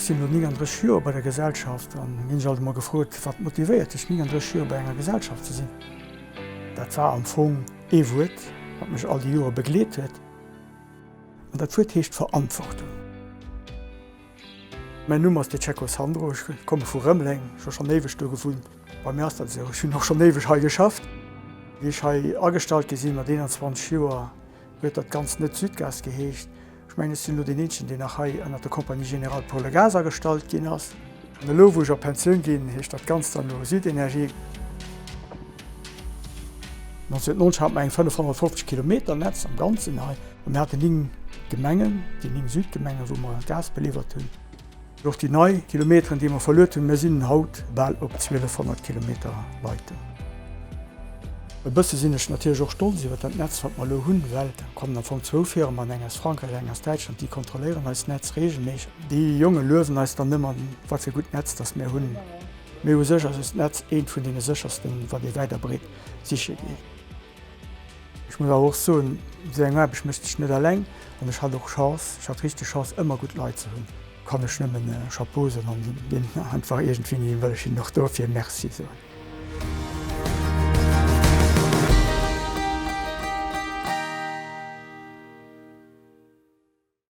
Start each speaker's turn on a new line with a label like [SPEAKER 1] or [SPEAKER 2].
[SPEAKER 1] Ech sinn elo 39 Joer bei der Gesellschaft an ginn ech alt emol gefrot, wat motivéiert dech 39 Joer bei enger Gesellschaft ze sinn? Dat war am Fong ee Wuert, wat mech all déi Jore begleet huet. An dat Wuert heescht Verantwortung. Mäin Numm ass De Cecco Sandro, ech komme vu Rëmeleng, ech hu schonn éiweg do gewunnt. Bei mir ass dat esou, ech hunn och schonn éiweg hei geschafft. Wéi ech hei agestallt gi sinn, mat 21 Joer, huet dat Ganzt net Südgas geheescht. Ech mengen, ech sinn elo deen eenzegen, deen nach hei ënnert der Compagnie Générale pour le Gaz agestallt ginn ass. An elo, wou ech a Pensioun ginn, heescht dat Ganzt dann elo Südenergie. 1990 hate mer eng 550 Kilometer Netz am Ganzen hei. A mir haten 9 Gemengen, déi 9 Südgemengen, wou mer Gas beliwwert hunn. Och déi nei Kilometeren, déi mer verluet hunn, mir sinn haut bal op 1.200 Kilometer Leitung. E bësse sinn ech natierlech och stolz iwwer dat Netz, wat mer elo hunn, well da kommen am Fong zwou Firmen, eng aus Frankräich, eng aus Däitschland, déi kontrolléieren eist Netz reegelméisseg. Déi Jonge luewen eis dann ëmmer, wat fir gutt Netz dass mir hunn. Mee u sech ass eist Netz eent vun deene séchersten, wat ee wäit a breet siche geet. Ech muss awer och soen, esou eng Aarbecht mécht sech net eleng an ech hat och Chance, ech hat richteg Chance ëmmer gutt Leit ze hunn. Kann ech nëmmen Chapeau soen an deenen einfach iergendwéi wëll ech hinnen och dofir Merci soen.